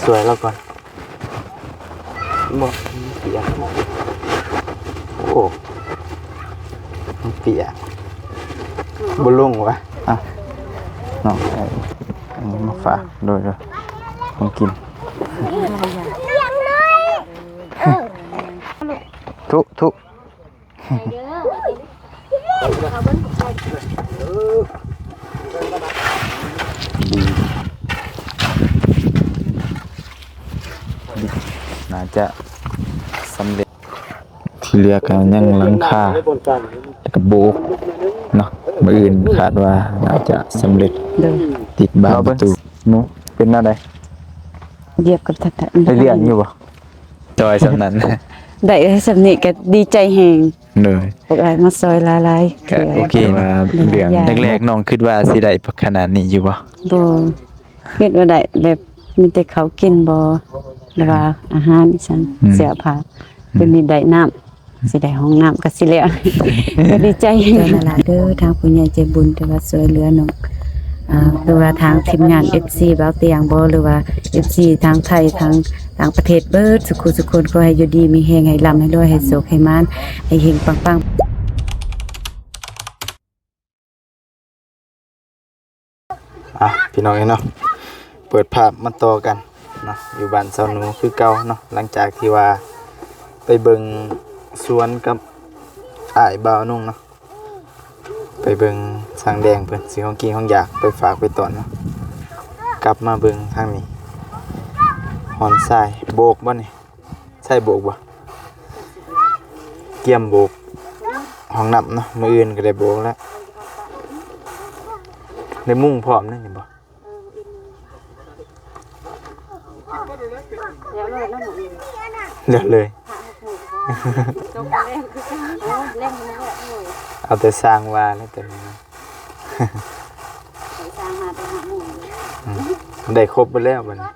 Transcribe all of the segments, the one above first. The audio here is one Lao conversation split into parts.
ຊ່ວຍລາວກ່ອນ. ບໍ່ ມັນປຽກ. ໂອ້ ມັນປຽກ. ບໍ່ລົງວະ. ອ່ະ ນ້ອງ ເອົາອັນນີ້ມາຝາກ. ໂດຍ ໂດຍ ຂອງກິນ. ທຸ ທຸ. ໜ້າຈະສຳເລັດ. ທີ່ເຫຼືອກໍຍັງຫຼັງຄາ ແລ້ວກໍໂບກເນາະ. ມື້ອື່ນຄາດວ່າໜ້າຈະສຳເລັດ. ໂດຍ ຕິດບານປະຕູ. ເນາະ ເປັນແນວໃດ? ຢຽບກັບທັກທະ ໄດ້ເລື່ອງຢູ່ບໍ່? ຈ່ອຍສ່ຳນັ້ນ ໄດ້ສ່ຳນີ້ກໍດີໃຈແຮງ. ໂດຍ ພວກອ້າຍມາຊ່ອຍຫຼາຍໆ. ກໍໂອເຄ ວ່າເລື່ອງແລກໆ ນ້ອງຄິດວ່າຊິໄດ້ຂະໜາດນີ້ຢູ່ບໍ່? ບໍ່ ຄິດວ່າໄດ້ແບບມີແຕ່ເຂົ້າກິນບໍ່ ຫຼືວ່າອາຫານຊັ້ນ. ອືມ ເສື້ອຜ້າ ອືມ ເປັນນີ້ໄດ້ນ້ຳ ຊິໄດ້ຫ້ອງນ້ຳກໍຊິແລ້ວ ກໍດີໃຈ. ຂອບໃຈຫຼາຍໆເດີ ທາງຜູ້ໃຫຍ່ໃຈບຸນທີ່ວ່າຊ່ວຍເຫຼືອນ້ອງ ອ່າ ຫຼືວ່າທາງທີມງານ ເອັຟຊີ ບ່າວຕຽງບໍ ຫຼືວ່າ ເອັຟຊີ ທາງໄທ ທາງຕ່າງປະເທດເບິດສຸຂູສຸຄົນ ຂໍໃຫ້ຢູ່ດີມີແຮງ ໃຫ້ລ່ຳໃຫ້ລວຍ ໃຫ້ໂຊກໃຫ້ໝານ ໃຫ້ເຮັງປັງໆ. ອ່ະ ພີ່ນ້ອງເອີຍເນາະ ເປີດພາບມາຕໍ່ກັນເນາະ ຢູ່ບ້ານສາວໜູຄືເກົ່າເນາະ. ຫຼັງຈາກທີ່ວ່າໄປເບິ່ງສວນກັບອ້າຍບ່າວນຸ່ງເນາະ ໄປເບິ່ງຊ່າງແດງເພິ່ນຊື້ຂອງກິນຂອງຢາກໄປຝາກໄປຕ້ອນເນາະ. ກັບມາເບິ່ງທາງນີ້ ຮ່ອນຊາຍ ໂບກບໍ່ນີ້? ໃຊ້ໂບກບໍ່? ກຽມໂບກຫ້ອງນ້ຳເນາະ ມື້ອື່ນກໍໄດ້ໂບກແລ້ວ ໄດ້ມຸງພ້ອມເດ້ນີ້ບໍ່? ແລ້ວເລີຍເນາະ ມື້ອື່ນ ແລ້ວເລີຍ ຈົບແລ້ວຄືກັນ. ໂອ້ຍ ແລ້ວມື້ນີ້ແຫຼະ ໂອ້ຍ ເອົາແຕ່ຊ່າງວ່າແລ້ວ ແຕ່ນີ້ນະ ໄປຊ່າງມາແຕ່ຫ້າໂມງ. ອືມ ໄດ້ຄົບເບິດແລ້ວບັດນີ້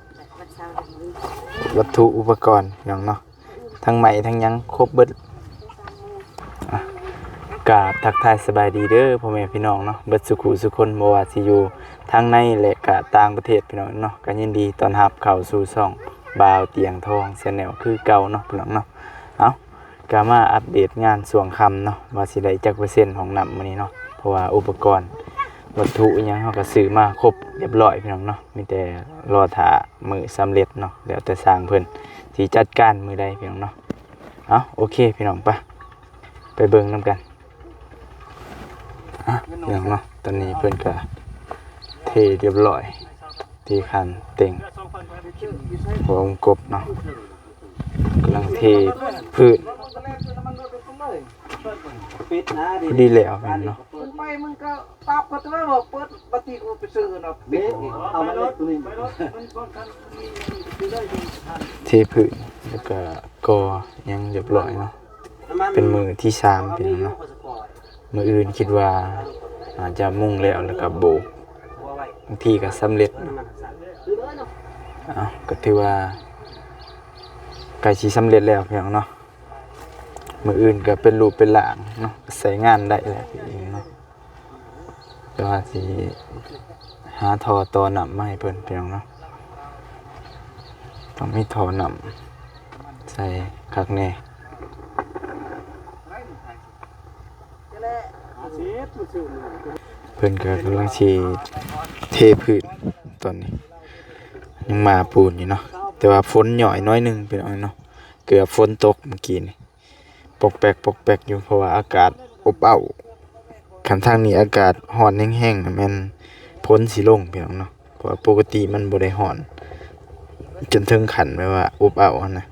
ວັດຖຸອຸປະກອນຫຍັງເນາະ ທັງໄມ້ທັງຫຍັງຄົບເບິດ. ອ່ະ ກາບທັກທາຍສະບາຍດີເດີພໍ່ແມ່ພີ່ນ້ອງເນາະ ເບິດສຸຂູສຸຄົນ ບໍ່ວ່າຊິຢູ່ທາງໃນ ແລະ ກະຕ່າງປະເທດ ພີ່ນ້ອງເນາະ. ກະຍິນດີຕ້ອນຮັບເຂົ້າສູ່ຊ່ອງບ່າວຕຽງທອງ Channel ຄືເກົ່າເນາະ ພີ່ນ້ອງເນາະ. ເອົ້າ ກະມາອັບເດດງານຊ່ວງຄ່ຳເນາະ ວ່າຊິໄດ້ຈັກເປີເຊັນຫ້ອງນ້ຳມື້ນີ້ເນາະ ເພາະວ່າອຸປະກອນວັດຖຸອີ່ຫຍັງເຮົາກໍຊື້ມາຄົບຮຽບຮ້ອຍ ພີ່ນ້ອງເນາະ. ມີແຕ່ລໍຖ້າມື້ສຳເລັດເນາະ ແລ້ວແຕ່ຊ່າງເພິ່ນຊິຈັດການມື້ໃດ ພີ່ນ້ອງເນາະ. ເອົ້າ ໂອເຄ ພີ່ນ້ອງ ໄປ ໄປເບິ່ງນຳກັນ. ອ່ະ ພີ່ນ້ອງເນາະ ຕອນນີ້ເພິ່ນກະເທຮຽບຮ້ອຍ ທີ່ຄັນເຕັງຫົວວົງກົບເນາະ ກຳລັງເທພື້ນ ພໍດີແລ້ວແມ່ນເນາະ. ໄປມັນກໍປັບກໍເຕີບໍ່ເປີດ ບັດນີ້ກໍໄປຊື້ເນາະ ປິດນີ້ ເອົາມາເລີຍໂຕນີ້ ເທພື້ນ ແລ້ວກໍກໍ່ຫຍັງຮຽບຮ້ອຍເນາະ. ເປັນມື້ທີສາມ ພີ່ນ້ອງເນາະ. ມື້ອື່ນຄິດວ່າອາດຈະມຸງແລ້ວ ແລ້ວກໍໂບກ ບາງທີກໍສຳເລັດເນາະ. ເອົ້າ ກໍຖືວ່າໃກ້ຊິສຳເລັດແລ້ວ ພີ່ນ້ອງເນາະ. ມື້ອື່ນກໍເປັນຮູບເປັນຮ່າງເນາະ ໃຊ້ງານໄດ້ແລ້ວ ພີ່ນ້ອງເນາະ. ແຕ່ວ່າຊິຫາທໍ່ຕໍ່ນ້ຳມາໃຫ້ເພິ່ນ ພີ່ນ້ອງເນາະ. ຕ້ອງມີທໍ່ນ້ຳໃສ່ຄັກແນ່. ເພິ່ນກໍກຳລັງຊິເທພື້ນ ຕອນນີ້ຍັງໝ່າປູນຢູ່ເນາະ ແຕ່ວ່າຝົນຫຍ້ອຍໜ້ອຍໜຶ່ງ ພີ່ນ້ອງເນາະ. ເກືອບຝົນຕົກມື້ກີ້ນີ້ ປົກແປັກ ປົກແປັກຢູ່ ເພາະວ່າອາກາດອົບເອົ້າ. ຄັນທາງນີ້ອາກາດຮ້ອນແຮງໆ ນະ ແມ່ນຝົນຊິລົງ ພີ່ນ້ອງເນາະ. ເພາະວ່າປົກກະຕິມັນບໍ່ໄດ້ຮ້ອນຈົນເຖິງຂັ້ນແບບວ່າອົບເອົ້າຫັ້ນນະ.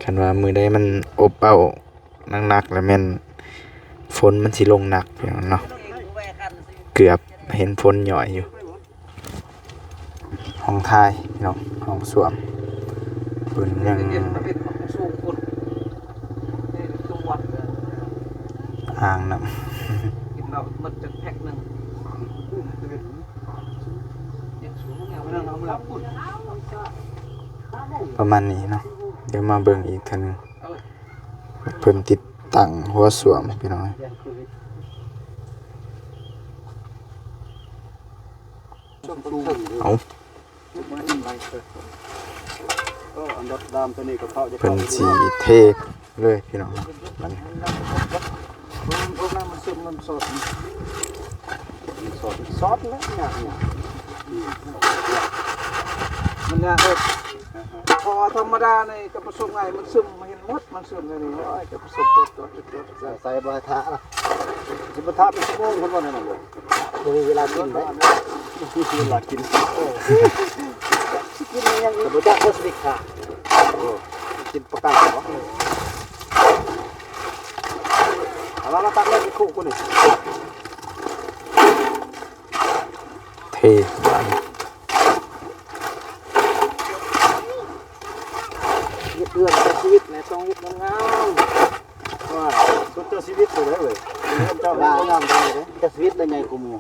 ຄັນວ່າມື້ໃດມັນອົບເອົ້າໜັກໆ ລະແມ່ນຝົນມັນຊິລົງໜັກ ພີ່ນ້ອງເນາະ. ເກືອບເຫັນຝົນຫຍ້ອຍຢູ່. ຫ້ອງຖ່າຍ ພີ່ນ້ອງ ຫ້ອງສ້ວມ ເພິ່ນຍັງ ອ່າງນ້ຳ ປະມານນີ້ເນາະ. ດຽວມາເບິ່ງອີກເທື່ອໜຶ່ງ ເພິ່ນຕິດຕັ້ງຫົວສ້ວມ ພີ່ນ້ອງ. ເອົາ ເອີ ອັນດຳໆ ໂຕນີ້ກໍເຂົ້າ ເພິ່ນຊິເທເລີຍພີ່ນ້ອງ ບັດນີ້ ເພາະວ່າມັນຊຸກ ມັນສອດ ມັນສອດແລ້ວຍາກ ມັນຍາກເລີຍ ເພາະວ່າທຳມະດານີ້ກໍປະສົບງ່າຍ ມັນຊຶມ ເຫັນໝົດ ມັນຊຶມແນວນີ້ ໂອ້ຍ ກໍປະສົບ ໃສ່ບໍ່ໃຫ້ທະລະ ຊິບໍ່ທະເປັນຊົ່ວໂມງພຸ້ນບໍ່ ແນວນັ້ນ ບໍ່ມີເວລາກິນເດ້ ບໍ່ມີເວລາກິນ ເອີ ຊິກິນຫຍັງອີກ ບໍ່ຈັກວ່າຊິໄດ້ຂາ ເອີ ກິນປາກາບໍ່ ເອົາມາ ມາຕັກເລີຍ ຄຸກູນີ້ ເທບາດນີ້ ເຮັດເຮືອນໃຊ້ຊີວິດແຫຼະ ຕ້ອງເຮັດງາມໆ ວ່າສຸດເຈົ້າຊີວິດໄປເລີຍເວີຍ ເຮືອນເຈົ້າງາມໄດ້ເດ້ ເຈົ້າຊີວິດໄດ້ໃຫຍ່ກວ່າໝູ່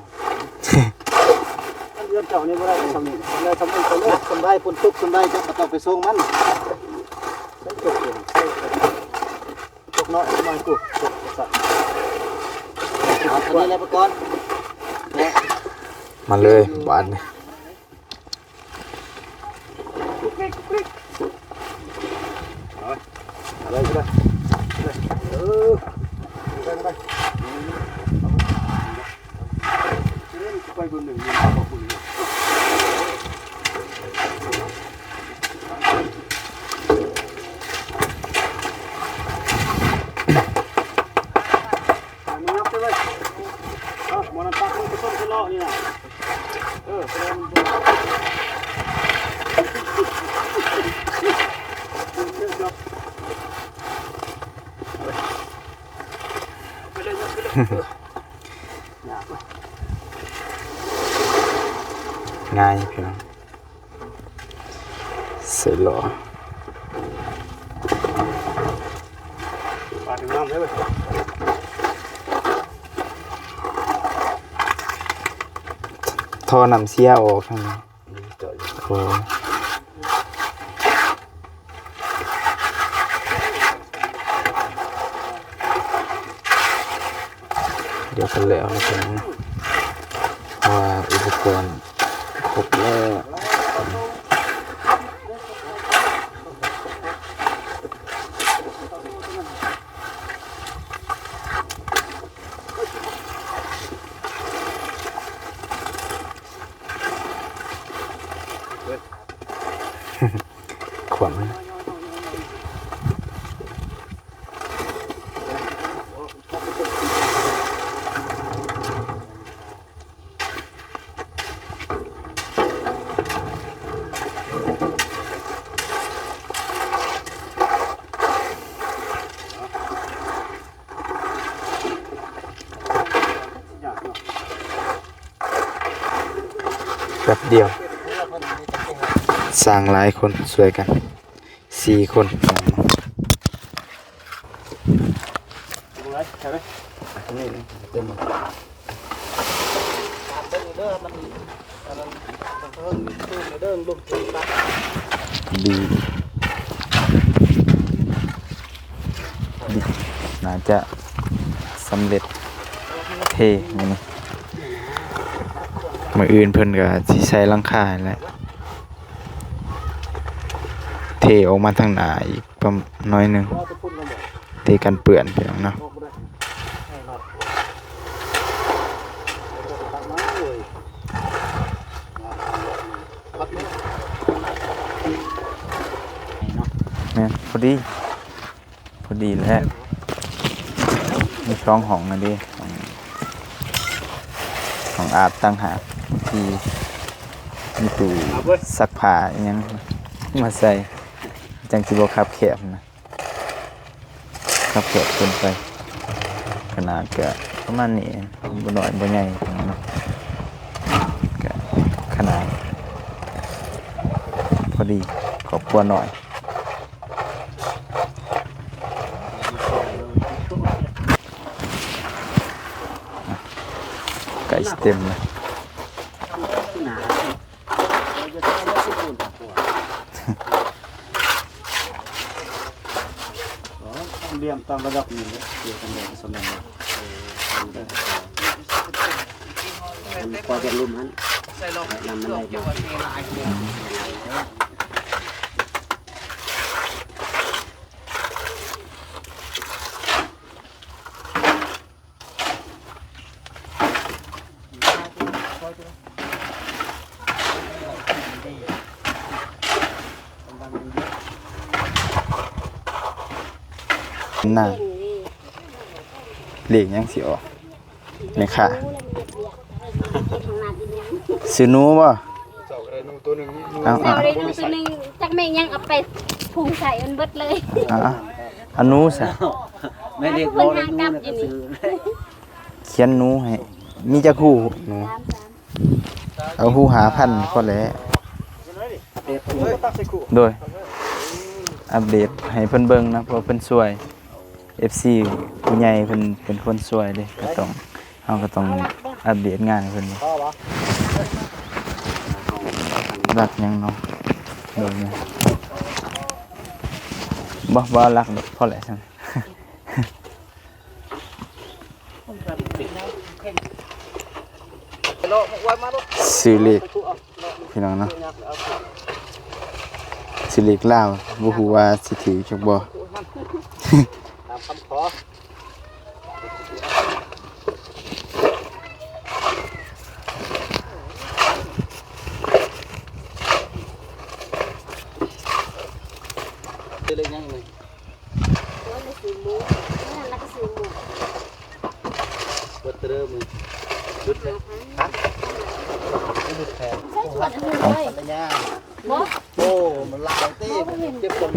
ເຮືອນເຈົ້ານີ້ບໍ່ໄດ້ຊ່ຳນີ້ ໄດ້ຊ່ຳນີ້ໄປເລີຍ ຊ່ຳໃດຝົນຕົກຊ່ຳໃດເຈົ້າກໍຕ້ອງໄປສົ່ງມັນ ຕົກເອງ ຕົກນ້ອຍ ຕົກນ້ອຍກູ ຕົກສັດ ເອົາອັນນີ້ແຫຼະປະກອນ ມາເລີຍບາດນີ້ ເອົາໄປ ເອົາໄປ ເອີ ເອົາໄປ ເອົາໄປ ໄປເບິ່ງໜຶ່ງ ເອົາມາຍັບໄປເລີຍ ເອົາ ໝໍນຳຕັກ ມັນໄປຕົ້ນໄປເລາະນີ້ນະ ເອີ ງ່າຍພີ່ນ້ອງ ໃສ່ລໍ້ ປາດງາມເລີຍ ທໍ່ນ້ຳເສຍອອກທາງນີ້ ໂອ້ ດຽວກໍແລ້ວແລ້ວ ເພາະວ່າອຸປະກອນຄົບແລ້ວ. ຂວັນ ແປັບດຽວ ຊ່າງຫຼາຍຄົນຊ່ວຍກັນ ສີ່ຄົນ ນີ້ເຕັມ ດີ ດີ ໜ້າຈະສຳເລັດເທມື້ນີ້ ມື້ອື່ນເພິ່ນກໍຊິໃສ່ຫຼັງຄາແຫຼະ ເທອອກມາທາງໜ້າອີກ ປະມານໜ້ອຍໜຶ່ງ ເທກັນເປື້ອນພີ່ນ້ອງເນາະ ແມ່ນ ພໍດີ ພໍດີແຫຼະ ມີສອງຫ້ອງນັ້ນເດ້ ຫ້ອງ ຫ້ອງອາບຕ່າງຫາກ ທີ່ມີຕູ້ຊັກຜ້າອີ່ຫຍັງມາໃສ່ ຈັ່ງຊິບໍ່ຄັບແຄບນະ ຄັບແຄບເກີນໄປ ຂະໜາດກະປະມານນີ້ ບໍ່ນ້ອຍບໍ່ໃຫຍ່ເນາະ ກະຂະໜາດພໍດີ ຄອບຄົວນ້ອຍ ໃກ້ຊິເຕັມແລ້ວ. ລຽມຕາມລະດັບນີ້ແຫຼະ ລຽມຕາມລະດັບ ເອີ ຕາມລະດັບ ມັນພໍຈະລຸ່ມຫັ້ນ ໃສ່ລອກ ນຳມັນໄດ້ບໍ່? ອືມ. ນາ ເລກຫຍັງຊິອອກ ແມ່ຄ້າ ຊື້ໜູບໍ່? ເອົາ ເອົາ ເອົາ ຊື້ໜູໂຕໜຶ່ງ ຈັກແມ່ນຫຍັງ ເອົາໄປພຸງໃສ່ມັນເບິດເລີຍ. ເອົາ ເອົາ ເອົາໜູຊະ ແມ່ເລກບໍ່ໄດ້ໜູ ແລ້ວກໍຊື້ ຂຽນໜູໃຫ້ ມີຈັກຮູ ໜູ? ເອົາຮູຫ້າພັນພໍແລ້ວ. ໂດຍ ອັບເດດໃຫ້ເພິ່ນເບິ່ງນະ ເພາະເພິ່ນຊ່ວຍ ເອັຟຊີ ຜູ້ໃຫຍ່ເພິ່ນເປັນຄົນຊ່ວຍເດ້ ກໍຕ້ອງ ເຮົາກໍຕ້ອງອັບເດດງານໃຫ້ເພິ່ນ. ລັກຫຍັງເນາະ? ໂດຍ ບໍ່ ບໍ່ລັກ ພໍແລ້ວຊັ້ນ. ຊື້ເລກ ພີ່ນ້ອງເນາະ ຊື້ເລກລາວ ບໍ່ຮູ້ວ່າຊິຖືກຈັກບໍ່. ຕາມຄຳຂໍ ຊື້ເລກຫຍັງນີ້? ໂອ້ຍ ຊື້ໝູ ນັ້ນລະກໍຊື້ໝູ ເບິດເດີມື້ ຢຸດເລີຍ ຮະ ຢຸດແທ້ ບໍ່ ໂອ້ ມັນຫຼາຍເຕີບ ເກັບຕົວ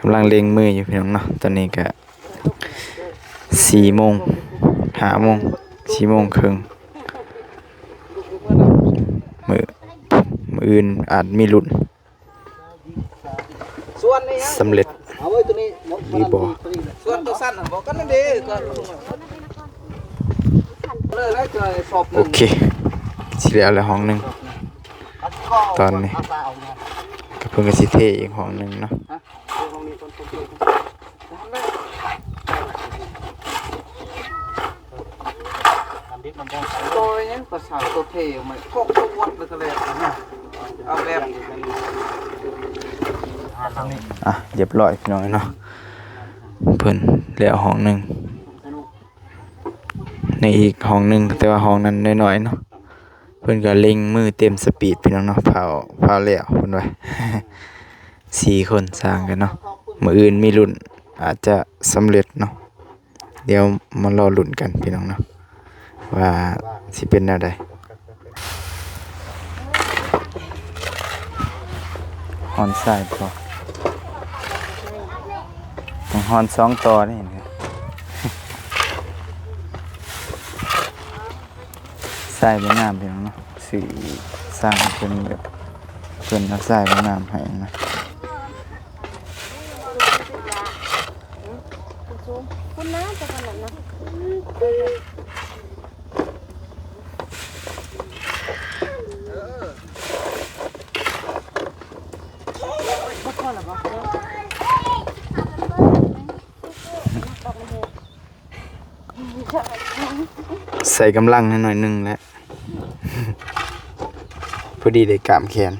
ກຳລັງເລັ່ງມືຢູ່ ພີ່ນ້ອງເນາະ ຕອນນີ້ກະສີ່ໂມງ ຫ້າໂມງ ສີ່ໂມງເຄິ່ງ ມື້ ມື້ອື່ນອາດມີລຸ້ນ ສຳເລັດຫຼືບໍ່. ໂອເຄ ຊິແລ້ວແລ້ວຫ້ອງໜຶ່ງ ຕອນນີ້ ກໍເພິ່ນກໍຊິເທອີກຫ້ອງໜຶ່ງເນາະ. ອ່ະ ຮຽບຮ້ອຍພີ່ນ້ອງເນາະ ເພິ່ນແລ້ວຫ້ອງໜຶ່ງ ໃນອີກຫ້ອງໜຶ່ງ ແຕ່ວ່າຫ້ອງນັ້ນນ້ອຍໆເນາະ ເພິ່ນກໍເລັ່ງມືເຕັມສະປີດພີ່ນ້ອງເນາະ ຟ້າວ ຟ້າວແລ້ວເພິ່ນວ່າ ສີ່ຄົນຊ່າງກັນເນາະ ມື້ອື່ນມີລຸ້ນ ອາດຈະສຳເລັດເນາະ. ດຽວມາລໍລຸ້ນກັນພີ່ນ້ອງເນາະ ວ່າຊິເປັນແນວໃດ. ຮ່ອນຊາຍບໍ່? ຕ້ອງຮ່ອນສອງຕໍ່ເດ້ ຊາຍບໍ່ງາມພີ່ນ້ອງເນາະ ຊື້ຊ່າງເພິ່ນແບບ ເພິ່ນເອົາຊາຍບໍ່ງາມໃຫ້ນະ. ໃສ່ກຳລັງໃຫ້ໜ້ອຍໜຶ່ງແຫຼະ ພໍດີໄດ້ກ້າມແຂນ.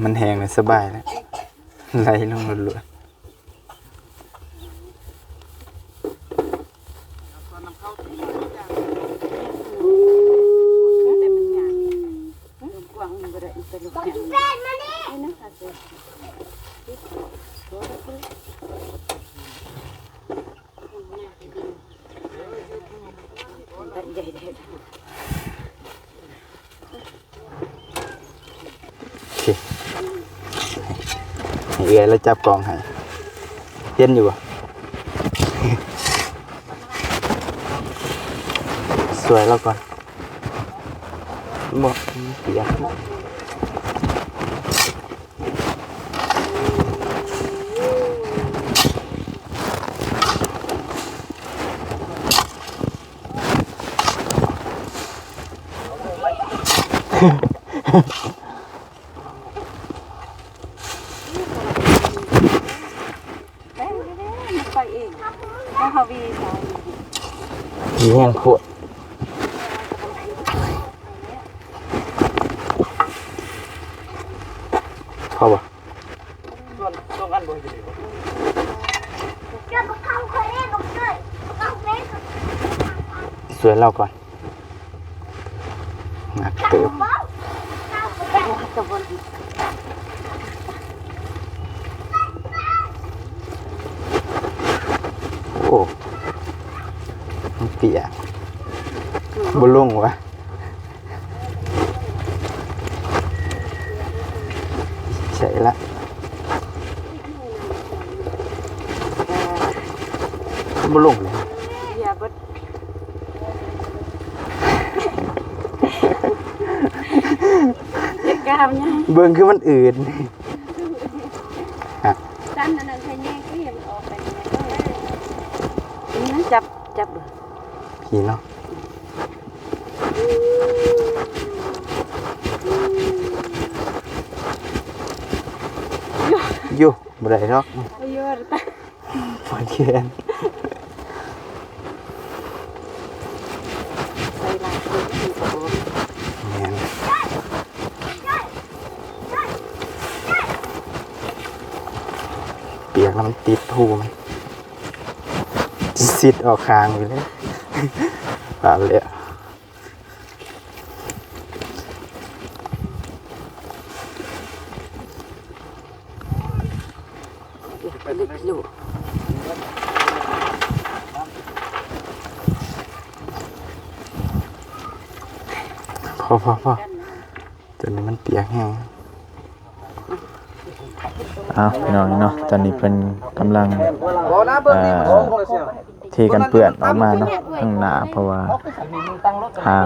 ມັນແຫ້ງແລ້ວສະບາຍແລ້ວ ໄຫຼລົງລ້ວນໆ. ໂອເຄ ໃຫ້ເອື້ອຍລາວຈັບກ້ອງໃຫ້ ເຫັນຢູ່ບໍ່? ຊ່ວຍລາວກ່ອນ ບໍ່ ມັນປຽກ. ໄປເອງ ໄປເອງ ໄປເອງ ໄປເອງ. ມີແຮງໂພດ ພໍບໍ່? ສ່ວນ ສອງອັນບໍ່ເຮັດຈັ່ງໃດວະ? ຊ່ວຍລາວກ່ອນ. ໜັກເຕີບ. ໂອ້ ມັນປຽກ ບໍ່ລົງວະ ໃສ່ລະ ບໍ່ລົງເລີຍ. ເຈັບກ້າມຍັງ ເບິ່ງຄືມັນອືດ ຊັ້ນອັນນັ້ນໃຫ້ແຍກ ໃຫ້ມັນອອກໄປ ນີ້ນະ ຈັບ ຈັບ ພີ້ເນາະ ຢູ່ ບໍ່ໄດ້ດອກ ປວດແຂນ ໃສ່ຫຼາຍເກີນ ແມ່ນ ປຽກແລ້ວມັນຕິດຮູ ມັນຊິຊິດອອກຂ້າງຢູ່ເລີຍ ວ່າແລ້ວ. ພໍ ພໍ ພໍ ຕົວນີ້ມັນປຽກແຮງ. ເອົາ ພີ່ນ້ອງເນາະ ຕອນນີ້ເພິ່ນກຳລັງ ເອີ ເທກັນເປື້ອນອອກມາເນາະ ທາງໜ້າ ເພາະວ່າຫາງ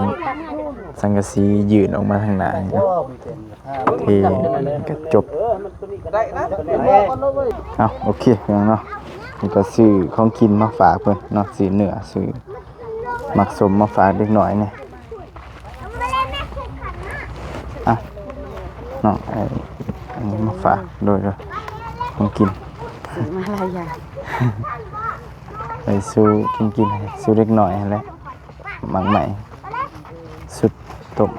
ສັງກະສີຍື່ນອອກມາທາງໜ້ານີ້ເນາະ ເທກະຈົບ. ເອົາ ໂອເຄ ພີ່ນ້ອງເນາະ ນີ້ກະຊື້ຂອງກິນມາຝາກເພິ່ນເນາະ ຊື້ເນື້ອ ຊື້ໝາກສົ້ມມາຝາກເດັກນ້ອຍແດ່. ອ່ະ ນ້ອງ ເອີ ອັນນີ້ມາຝາກ ໂດຍ ໂດຍ ຂອງກິນ ຊື້ມາຫຼາຍຢ່າງ ໄປສູ່ກິນ ກິນສູ່ເດັກນ້ອຍຫັ້ນແຫຼະ ໝາກໄມ້ ຊຸດຕົ້ມ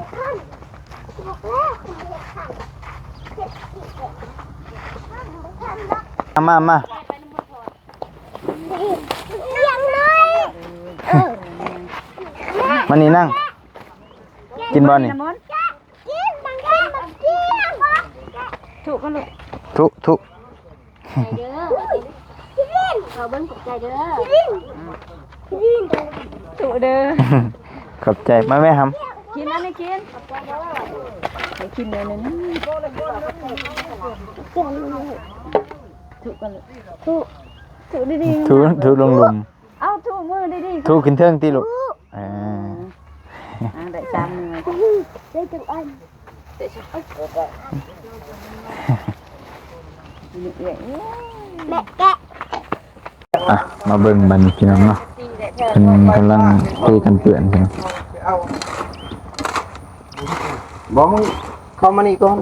ມາ ມາ ມາ. ມານີ້ນັ່ງ ກິນບໍ່ນີ້? ທຸກ່ອນລູກ ທຸ ທຸ ໃຈເດີ ເອົາເບິ່ງຂອບໃຈເດີ ທຸເດີ ຂອບໃຈ ມາແມ່ຫຳ ກິນອັນນີ້ກິນ ໃຫ້ກິນແນວນັ້ນ ທຸກ່ອນລູກ ທຸ ທຸດີໆ ທຸ ທຸລົງລຸ່ມ ເອົາ ທຸມືດີໆ ທຸຂຶ້ນເທິງຕິລູກ ເອີ ອ່າ ໄດ້ສາມໜ່ວຍ ໄດ້ຈັກອັນ ໄດ້ສອງອັນ ແມ່ແກະ ອ່ະ ມາເບິ່ງບັດນີ້ພີ່ນ້ອງເນາະ ເພິ່ນກຳລັງເທກັນເປື້ອນ ພີ່ນ້ອງ ບໍ່ ເຂົ້າມານີ້ກ່ອນ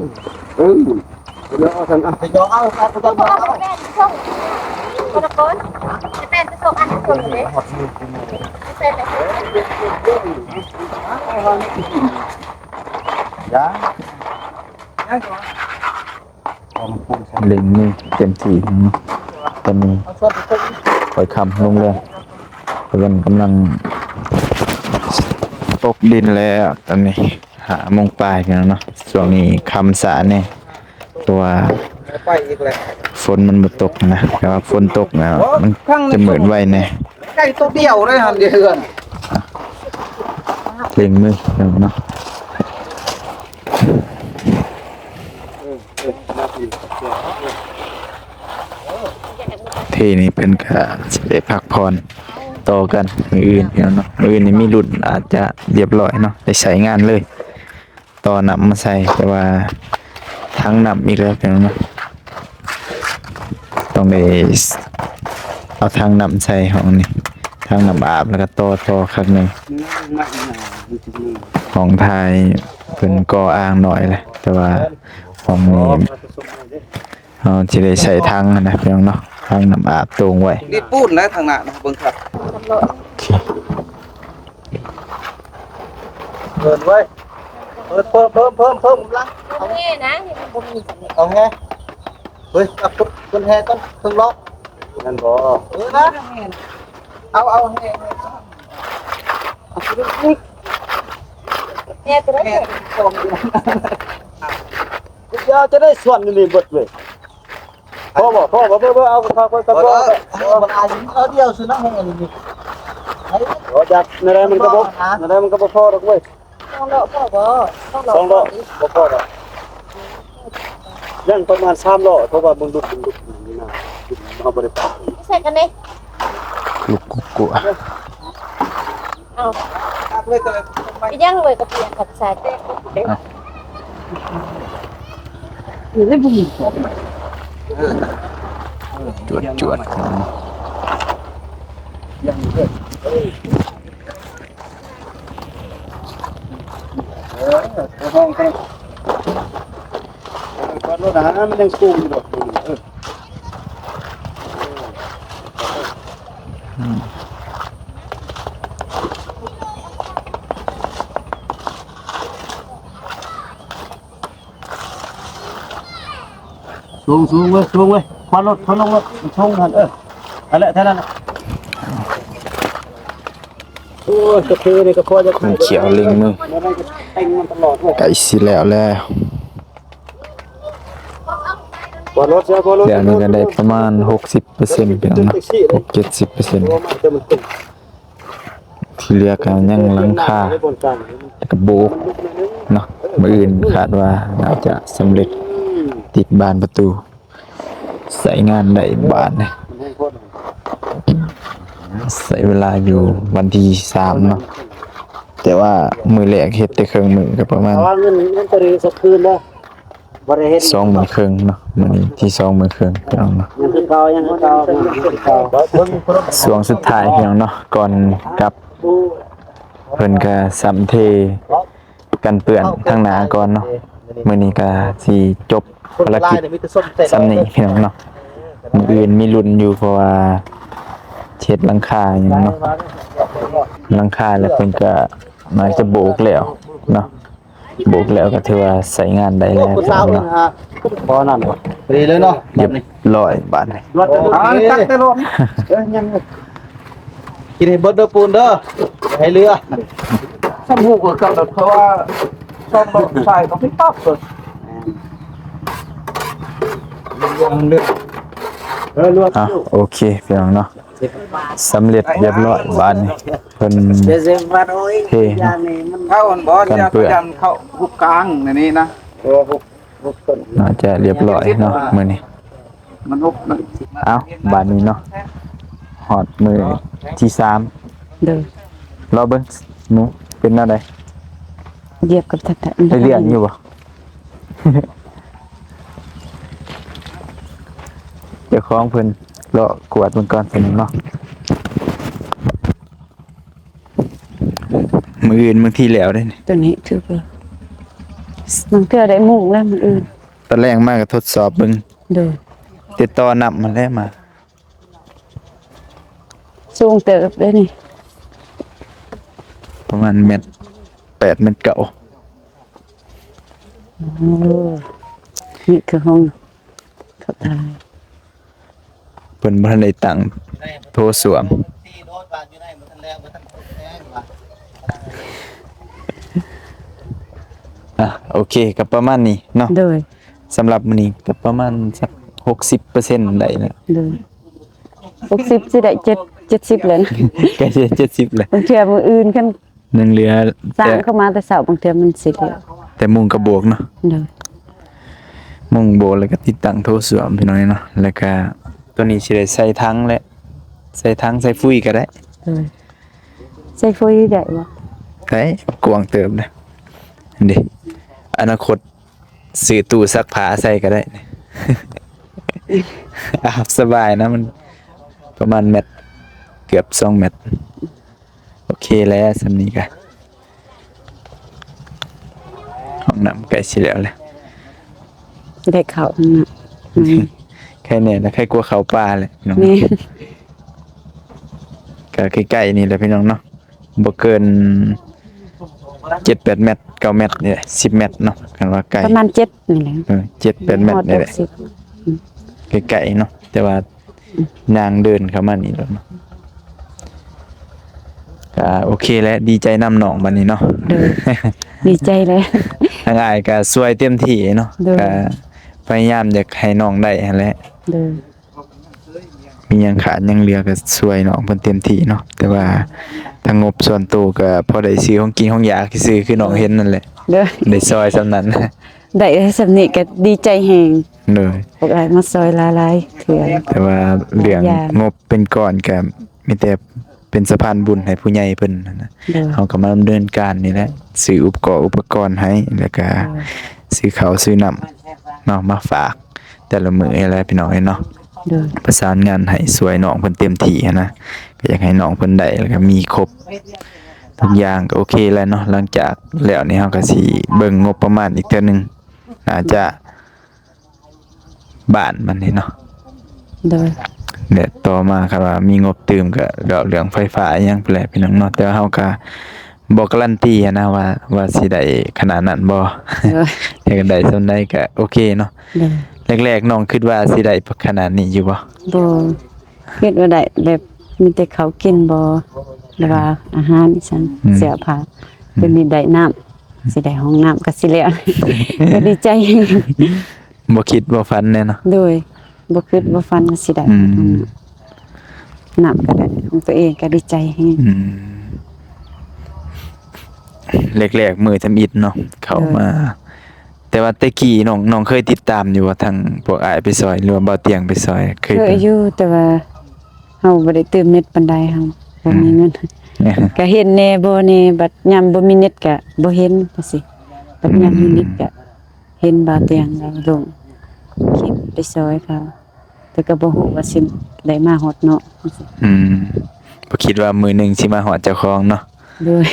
ເອີ ດຽວເອົາຊັ້ນ ອ່ະ ດຽວເອົາຊັ້ນ ດຽວເອົາ ຄົນລະຄົນ ແມ່ນໄປສົ່ງອັນ ໄປສົ່ງເດ້ ຢ່າ ເລັ່ງມືເຕັມທີ່ເນາະ ຕອນນີ້ຄ່ອຍຄ່ຳລົງແລ້ວ ເພິ່ນກຳລັງຕົກດິນແລ້ວ ຕອນນີ້ຫ້າໂມງປາຍແລ້ວເນາະ ຊ່ວງນີ້ຄ່ຳຊ້າແດ່ ເພາະວ່າຝົນມັນບໍ່ຕົກນະ ຖ້າວ່າຝົນຕົກນະ ມັນຈະມືດໄວແດ່. ໄກ່ໂຕດຽວເລີຍຫັ້ນ ຢູ່ເຮືອນ ເລັ່ງມືເນາະ ເທນີ້ເພິ່ນກະຊິໄດ້ພັກຜ່ອນຕໍ່ກັນມື້ອື່ນເນາະ ມື້ອື່ນນີ້ມີລຸ້ນອາດຈະລຽບລ້ອຍເນາະ ໄດ້ໃຊ້ງານເລີຍ. ຕໍ່ນ້ຳມາໃສ່ ແຕ່ວ່າຖັງນ້ຳອີກແລ້ວ ພີ່ນ້ອງເນາະ ຕ້ອງໄດ້ເອົາຖັງນ້ຳໃສ່ຫ້ອງນີ້ ຖັງນ້ຳອາບ ແລ້ວກໍຕໍ່ ຕໍ່ຄັກໜຶ່ງ ຫ້ອງຖ່າຍເພິ່ນກໍ່ອ່າງໜ້ອຍແຫຼະ ແຕ່ວ່າຫ້ອງນີ້ ເຮົາຊິໄດ້ໃສ່ຖັງຫັ້ນນະ ພີ່ນ້ອງເນາະ ທາງນ້ຳອາບໂຕ່ງໄວ້ ດິນປູນແລ້ວທາງໜ້ານະ ເບິ່ງຄັກ. ໂອເຄ ເປີດເວີຍ ເປີດ ເພີ່ມ ເພີ່ມ ເພີ່ມ ເພີ່ມກຳລັງ ເອົາແຮ່ນະ ນີ້ມັນບໍ່ມີ ເອົາແຮ່ ເຮີ້ຍ ເອົາຄົນແຮ່ກ່ອນ ເຄິ່ງລອບ ແມ່ນບໍ່? ເອີນະ ເອົາ ເອົາແຮ່ ແຮ່ຕົວນັ້ນ ແຮ່ຂອງ ດຽວຈະໄດ້ສວນຢູ່ນີ້ເບິດເວີຍ. ພໍບໍ່? ພໍບໍ່? ເບິ່ງ ເບິ່ງ ເອົາ ເອົາ ເອົາ ເອົາດຽວຊື່ນະ ແຮ່ນີ້ ໂອ້ ຈັກແນວໃດມັນກໍບໍ່ ແນວໃດມັນກໍບໍ່ພໍດອກເວີຍ. ສອງດອກພໍບໍ່? ສອງດອກ ສອງດອກບໍ່ພໍດອກ ຍັງປະມານສາມດອກ ເພາະວ່າມັນຫຼຸດ ມັນຫຼຸດຢູ່ນະ ເຮົາບໍ່ໄດ້ປະ ໃສ່ກັນເດ້ ລຸກກຸກກົວ ເອົາ ຕັກເລີຍ ກໍເລີຍ ອີຫຍັງເວີຍ ກະເປຍກັບສາແຕກ ເອົາ ຈວດໆ ເອີ ເອີ ເອີ ມັນຍັງສູງຢູ່ດອກ ເອີ ອືມ ສູງ ສູງເວີຍ ສູງເວີຍ ຄວັນລົດ ຄວັນລົງລົດ ມັນສູງຫັ້ນ ເອີ ຫັ້ນແຫຼະ ເທົ່ານັ້ນແຫຼະ ໂອ້ຍ ກະເພນີ້ກະພໍຈະຂາຍ ຂຽວເລັ່ງມື ແຕ່ງມັນຕະຫຼອດເວີຍ ໃກ້ຊິແລ້ວແລ້ວ ຄວັນລົດ ຄວັນລົດ ດຽວນີ້ກະໄດ້ປະມານຫົກສິບເປີເຊັນ ພີ່ນ້ອງເນາະ ຫົກເຈັດສິບເປີເຊັນ ທີ່ເຫຼືອກະຍັງຫຼັງຄາ ແລ້ວກະໂບກເນາະ ມື້ອື່ນຄາດວ່າໜ້າຈະສຳເລັດ ຕິດບານປະຕູ ໃຊ້ງານໄດ້ບາດນີ້ ໃຊ້ເວລາຢູ່ວັນທີສາມເນາະ ແຕ່ວ່າມື້ແລກເຮັດແຕ່ເຄິ່ງມື້ ກະປະມານ ເອົາເງິນ ເງິນຕົວນີ້ສົ່ງຄືນເດີ ບໍ່ໄດ້ເຮັດ ສອງມື້ເຄິ່ງເນາະ ມື້ນີ້ທີສອງມື້ເຄິ່ງ ພີ່ນ້ອງເນາະ ຍັງຄືເກົ່າ ຍັງຄືເກົ່າ ຍັງຄືເກົ່າ ຊ່ວງສຸດທ້າຍ ພີ່ນ້ອງເນາະ ກ່ອນກັບ ເພິ່ນກະສ່ຳເທກັນເປື້ອນທາງໜ້າກ່ອນເນາະ ມື້ນີ້ກະຊິຈົບພາລະກິດສ່ຳນີ້ ພີ່ນ້ອງເນາະ ມື້ອື່ນມີລຸ້ນຢູ່ ເພາະວ່າເຮັດຫຼັງຄາຫຍັງເນາະ ຫຼັງຄາແລ້ວເພິ່ນກະໜ້າຈະໂບກແລ້ວເນາະ. ໂບກແລ້ວກະຖືວ່າໃຊ້ງານໄດ້ແລ້ວເນາະ ພໍນັ້ນ ພໍດີເລີຍເນາະ ຮຽບຮ້ອຍບາດນີ້ ເອົາ ຕັກແຕ່ລົດ ເອີ ຍັງ ກິນໃຫ້ເບິດເດີປູນເດີ ໃຫ້ເຫຼືອ ສ່ຳຮູ້ກວ່າເກົ່າ ເພາະວ່າສອງດອກຊາຍກໍໄປຕັກເບິດ ເອີ ລວກ ອ່ະ ໂອເຄ ພີ່ນ້ອງເນາະ ສຳເລັດຮຽບຮ້ອຍບາດນີ້ ເພິ່ນເທເນາະ ເຂົ້າຫັ້ນບໍ່ ກັນເປື້ອນ ເຂົ້າຮູບກາງໃນນີ້ນະ ເອີ ຫົກ ຫົກຕົ້ນ ໜ້າຈະຮຽບຮ້ອຍເນາະມື້ນີ້ ມັນຫົກ ເອົ້າ ບາດນີ້ເນາະ ຮອດມື້ທີສາມ ໂດຍ ລໍເບິ່ງໜູເປັນແນວໃດ ຢຽບກັບ ໄດ້ເລື່ອງຢູ່ບໍ່? ເຈົ້າຂອງເພິ່ນເລາະກວດເບິ່ງກ່ອນຊະເນາະ ມື້ອື່ນບາງທີແລ້ວເດ້ ໂຕນີ້ຖືກແລ້ວ ບາງເທື່ອໄດ້ມຸ້ງແລ້ວມື້ອື່ນ ຕອນແລງມາກໍທົດສອບເບິ່ງ ໂດຍ ຕິດຕໍ່ນຳຫັ້ນແຫຼະມາ ສູງເຕີບເດ້ນີ້ ປະມານແມັດແປດ ແມັດເກົ້າ ໂອ້ ນີ້ຄືຫ້ອງ ເຂົາຖ່າຍ ເພິ່ນບໍ່ທັນໄດ້ຕັ້ງໂຖສ້ວມ ອ່ະ ໂອເຄ ກໍປະມານນີ້ເນາະ ໂດຍ ສຳລັບມື້ນີ້ກໍປະມານສັກຫົກສິບເປີເຊັນໄດ້ແລ້ວ ໂດຍ ຫົກສິບ ຊິໄດ້ເຈັດ ເຈັດສິບແລ້ວນະ ໃກ້ຈະເຈັດສິບແລ້ວ ບາງເທື່ອມື້ອື່ນຄັນ ຍັງເຫຼືອ ສ້າງເຂົ້າມາແຕ່ເຊົ້າ ບາງເທື່ອມັນຊິເຫຼືອ ແຕ່ມຸງກະບວກເນາະ ໂດຍ ມຸງໂບກ ແລ້ວກະຕິດຕັ້ງໂຖສ້ວມ ພີ່ນ້ອງເນາະ ແລ້ວກະໂຕນີ້ຊິໄດ້ໃສ່ຖັງແຫຼະ ໃສ່ຖັງໃສ່ຟຸຍກະໄດ້ ໂດຍ ໃສ່ຟຸຍໄດ້ບໍ່? ໄດ້ ກວ້າງເຕີບເດ້ ອັນເດ ອະນາຄົດ ຊື້ຕູ້ຊັກຜ້າໃສ່ກໍໄດ້ ອາບສະບາຍນະ ມັນປະມານແມັດ ເກືອບສອງແມັດ ໂອເຄແລ້ວ ສ່ຳນີ້ກະ ຫ້ອງນ້ຳໃກ້ຊິແລ້ວແລ້ວ ຊິໄດ້ເຂົ້າຫ້ອງນ້ຳ ໃກ້ ຄແນ່ນະ ໃຄກວ່າເຂົ້າປ່າແຫຼະພີ່ນ້ອງ ແມ່ນ ກໍໃກ້ໆນີ້ແຫຼະພີ່ນ້ອງເນາະ ບໍ່ເກີນເຈັດແປດແມັດ ເກົ້າແມັດນີ້ແຫຼະ ສິບແມັດເນາະ ຄັນວ່າໃກ້ ປະມານເຈັດນີ້ແຫຼະ ເອີ ເຈັດແປດແມັດນີ້ແຫຼະ ຮອດຫົກສິບ ອືມ ໃກ້ໆເນາະ ແຕ່ວ່າ ອືມ ຍ່າງເດີນເຂົ້າມານີ້ແຫຼະເນາະ ກໍໂອເຄແຫຼະ ດີໃຈນຳນ້ອງບັດນີ້ເນາະ ໂດຍ ດີໃຈແຫຼະ ທາງອ້າຍກໍຊ່ວຍເຕັມທີ່ເນາະ ໂດຍ ກໍພະຍາຍາມຢາກໃຫ້ນ້ອງໄດ້ຫັ້ນແຫຼະ ໂດຍ ມີຫຍັງຂາດຫຍັງເຫຼືອກໍຊ່ວຍນ້ອງເພິ່ນເຕັມທີ່ເນາະ ແຕ່ວ່າທາງງົບສ່ວນໂຕກໍພໍໄດ້ຊື້ຂອງກິນຂອງຢາກຊື່ໆ ຄືນ້ອງເຫັນນັ້ນແຫຼະ ໂດຍ ໄດ້ຊ່ອຍສ່ຳນັ້ນ ໄດ້ສ່ຳນີ້ກໍດີໃຈແຮງ ໂດຍ ພວກອ້າຍມາຊ່ອຍຫຼາຍໆເທື່ອ ແຕ່ວ່າເລື່ອງ ຫຼາຍຢ່າງ ງົບເປັນກ້ອນກໍມີແຕ່ເປັນສະພານບຸນໃຫ້ຜູ້ໃຫຍ່ເພິ່ນຫັ້ນນະ ໂດຍ ເຮົາກໍມາດຳເນີນການນີ້ແຫຼະ ຊື້ອຸປະກອນ ອຸປະກອນໃຫ້ ແລ້ວກໍ ໂດຍ ຊື້ເຂົ້າຊື້ນ້ຳເນາະ ມາຝາກ ແຕ່ລະມື້ນີ້ແຫຼະພີ່ນ້ອງເອີຍເນາະ ໂດຍ ປະສານງານໃຫ້ຊ່ວຍນ້ອງເພິ່ນເຕັມທີ່ຫັ້ນນະ ກໍຢາກໃຫ້ນ້ອງເພິ່ນໄດ້ ແລ້ວກໍມີຄົບທຸກຢ່າງ ກໍໂອເຄແລ້ວເນາະ ຫຼັງຈາກແລ້ວນີ້ເຮົາກໍຊິເບິ່ງງົບປະມານອີກເທື່ອໜຶ່ງ ໜ້າຈະບ້ານມັນນີ້ເນາະ ໂດຍ ແລະຕໍ່ມາຄັນວ່າມີງົບຕື່ມກໍດອກເລື່ອງໄຟຟ້າອີ່ຫຍັງພຸ້ນແຫຼະພີ່ນ້ອງເນາະ ແຕ່ວ່າເຮົາກໍ ບໍ່ກາລັນຕີຫັ້ນນະວ່າ ວ່າຊິໄດ້ຂະໜາດນັ້ນບໍ່ ໂດຍ ແຕ່ກໍໄດ້ສ່ຳໃດກໍໂອເຄເນາະ ໂດຍ ແລກໆນ້ອງຄິດວ່າຊິໄດ້ຂະໜາດນີ້ຢູ່ບໍ່? ບໍ່ ຄິດວ່າໄດ້ແບບມີແຕ່ເຂົ້າກິນບໍ່ ຫຼືວ່າອາຫານອີ່ຫຍັງ ອືມ ເສື້ອຜ້າ ອືມ ດຽວນີ້ໄດ້ນ້ຳ ຊິໄດ້ຫ້ອງນ້ຳກໍຊິແລ້ວ ກໍດີໃຈ ບໍ່ຄິດບໍ່ຝັນແນ່ເນາະ ໂດຍ ບໍ່ຄິດບໍ່ຝັນວ່າຊິໄດ້ ອືມ ຫ້ອງນ້ຳ ນ້ຳກໍໄດ້ຂອງຕົວເອງກໍດີໃຈແຮງ ອືມ ແລກໆມື້ທຳອິດເນາະ ເຂົ້າມາ ໂດຍ ແຕ່ວ່າແຕ່ກີ້ນ້ອງ ນ້ອງເຄີຍຕິດຕາມຢູ່ບໍ່ ທາງພວກອ້າຍໄປຊ່ອຍ ຫຼືວ່າບ່າວຕຽງໄປຊ່ອຍ ເຄີຍ ເຄີຍຢູ່ ແຕ່ວ່າເຮົາບໍ່ໄດ້ຕື່ມເນັດປານໃດ ເຮົາບໍ່ມີເງິນ ອືມ ກໍເຫັນແດ່ບໍ່ແດ່ ບັດຍາມບໍ່ມີເນັດກໍບໍ່ເຫັນຈັ່ງຊີ້ ບັດຍາມມີເນັດກໍ ເຫັນບ່າວຕຽງລາວລົງຄລິບໄປຊ່ອຍເຂົາ ແຕ່ກໍບໍ່ຮູ້ວ່າຊິໄດ້ມາຮອດເນາະ ອືມ ບໍ່ຄິດວ່າມື້ໜຶ່ງຊິມາຮອດເຈົ້າຂອງເນາະ ໂດຍ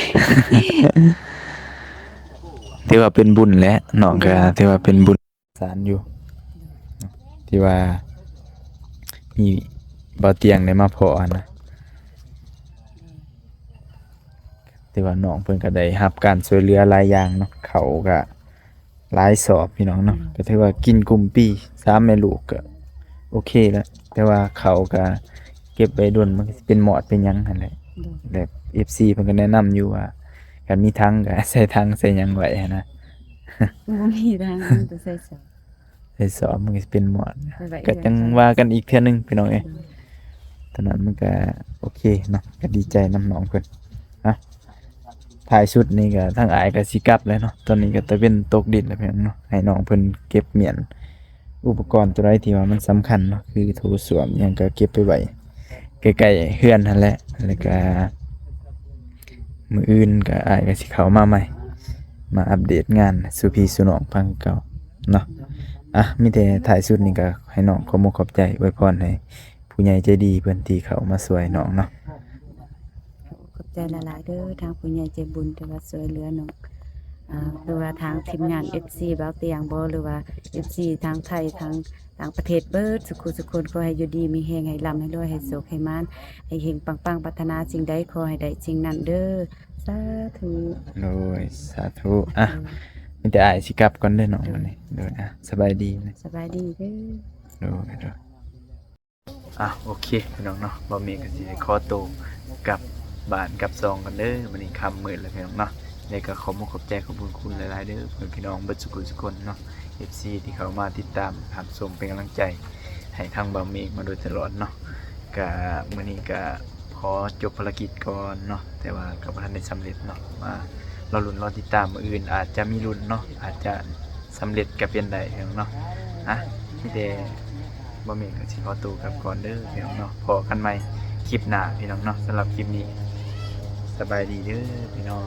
ຖືວ່າເປັນບຸນແຫຼະ ນ້ອງກໍຖືວ່າເປັນບຸນສານຢູ່ ທີ່ວ່າມີບ່າວຕຽງໄດ້ມາພໍ້ຫັ້ນນະ ຖືວ່ານ້ອງເພິ່ນກໍໄດ້ຮັບການຊ່ວຍເຫຼືອຫຼາຍຢ່າງເນາະ ເຂົ້າກໍ ຫຼາຍສອບພີ່ນ້ອງເນາະ ອືມ ກໍຖືວ່າກິນກຸ້ມປີ ສາມແມ່ລູກກໍໂອເຄແລ້ວ ແຕ່ວ່າເຂົ້າກໍເກັບໄວ້ດົນ ມັນກໍຊິເປັນມອດເປັນຫຍັງຫັ້ນແຫຼະ ໂດຍ ແລະ ເອັຟຊີ ເພິ່ນກໍແນະນຳຢູ່ວ່າ ຄັນມີຖັງກໍໃສ່ຖັງໃສ່ຫຍັງໄວ້ຫັ້ນນະ ບໍ່ມີຖັງ ມີແຕ່ໃສ່ສອບ ໃສ່ສອບ ມັນກໍຊິເປັນມອດ ກໍຈັ່ງວ່າກັນອີກເທື່ອໜຶ່ງພີ່ນ້ອງເອີຍ ໂດຍ ຕອນນັ້ນມັນກໍໂອເຄເນາະ ກໍດີໃຈນຳນ້ອງເພິ່ນ ອ່ະ ທ້າຍສຸດນີ້ກໍທາງອ້າຍກໍຊິກັບແລ້ວເນາະ ຕອນນີ້ກໍຕາເວັນຕົກດິນແລ້ວພີ່ນ້ອງເນາະ ໃຫ້ນ້ອງເພິ່ນເກັບມ້ຽນ ອຸປະກອນຕົວໃດທີ່ວ່າມັນສຳຄັນເນາະ ຄືໂຖສ້ວມຫຍັງກໍເກັບໄປໄວ້ໃກ້ໆເຮືອນຫັ້ນແຫຼະ ແລ້ວກໍມື້ອື່ນກໍອ້າຍກໍຊິເຂົ້າມາໃໝ່ ມາອັບເດດງານສູ່ພີ່ສູ່ນ້ອງຟັງຄືເກົ່າເນາະ ອ່ະ ມີແຕ່ທ້າຍສຸດນີ້ກໍໃຫ້ນ້ອງຂອບມຸກຂອບໃຈ ອວຍພອນໃຫ້ ຜູ້ໃຫຍ່ໃຈດີເພິ່ນທີ່ເຂົ້າມາຊ່ວຍນ້ອງເນາະ ຂອບໃຈຫຼາຍໆເດີ ທາງຜູ້ໃຫຍ່ໃຈບຸນທີ່ວ່າຊ່ວຍເຫຼືອນ້ອງ ອ່າ ຫຼືວ່າທາງທີມງານເອັຟຊີບ່າວຕຽງບໍ ຫຼືວ່າເອັຟຊີທາງໄທ ທາງຕ່າງປະເທດເບິດສຸຂູສຸຄົນ ຂໍໃຫ້ຢູ່ດີມີແຮງ ໃຫ້ລ່ຳໃຫ້ລວຍ ໃຫ້ໂຊກໃຫ້ໝານ ໃຫ້ເຮັງປັງໆ ປາດຖະໜາສິ່ງໃດຂໍໃຫ້ໄດ້ສິ່ງນັ້ນເດີ ສາທຸ ໂດຍ ສາທຸ ອ່ະ ໂດຍ ມີແຕ່ອ້າຍຊິກັບກ່ອນເດີນ້ອງ ໂດຍ ມື້ນີ້ ໂດຍ ອ່ະ ສະບາຍດີ ສະບາຍດີເດີ ໂດຍ ໂດຍ. ອ່ະ ໂອເຄພີ່ນ້ອງເນາະ ບ່າວເມກກໍຊິໄດ້ຂໍໂຕກັບບ້ານກັບຊ່ອງກ່ອນເດີ ມື້ນີ້ຄ່ຳມືດແລ້ວພີ່ນ້ອງເນາະ ແລ້ວກໍຂອບມຸກຂອບໃຈຂອບບຸນຄຸນຫຼາຍໆເດີ ພໍ່ແມ່ພີ່ນ້ອງເບິດສຸຂູສຸຄົນເນາະ ເອັຟຊີ ທີ່ເຂົ້າມາຕິດຕາມຮັບຊົມເປັນກຳລັງໃຈໃຫ້ທາງບ່າວເມກມາໂດຍຕະຫຼອດເນາະ ກະມື້ນີ້ກະຂໍຈົບພາລະກິດກ່ອນເນາະ ແຕ່ວ່າກໍບໍ່ທັນໄດ້ສຳເລັດເນາະ ມາລໍລຸ້ນລໍຕິດຕາມ ມື້ອື່ນອາດຈະມີລຸ້ນເນາະ ອາດຈະ ສຳເລັດກໍເປັນໄດ້ພີ່ນ້ອງເນາະ ອ່ະ ມີແຕ່ບ່າວເມກກໍຊິຂໍໂຕກັບກ່ອນເດີພີ່ນ້ອງເນາະ ພໍ້ກັນໃໝ່ຄລິບໜ້າພີ່ນ້ອງເນາະ ສຳລັບຄລິບນີ້ ສະບາຍດີເດີພີ່ນ້ອງ.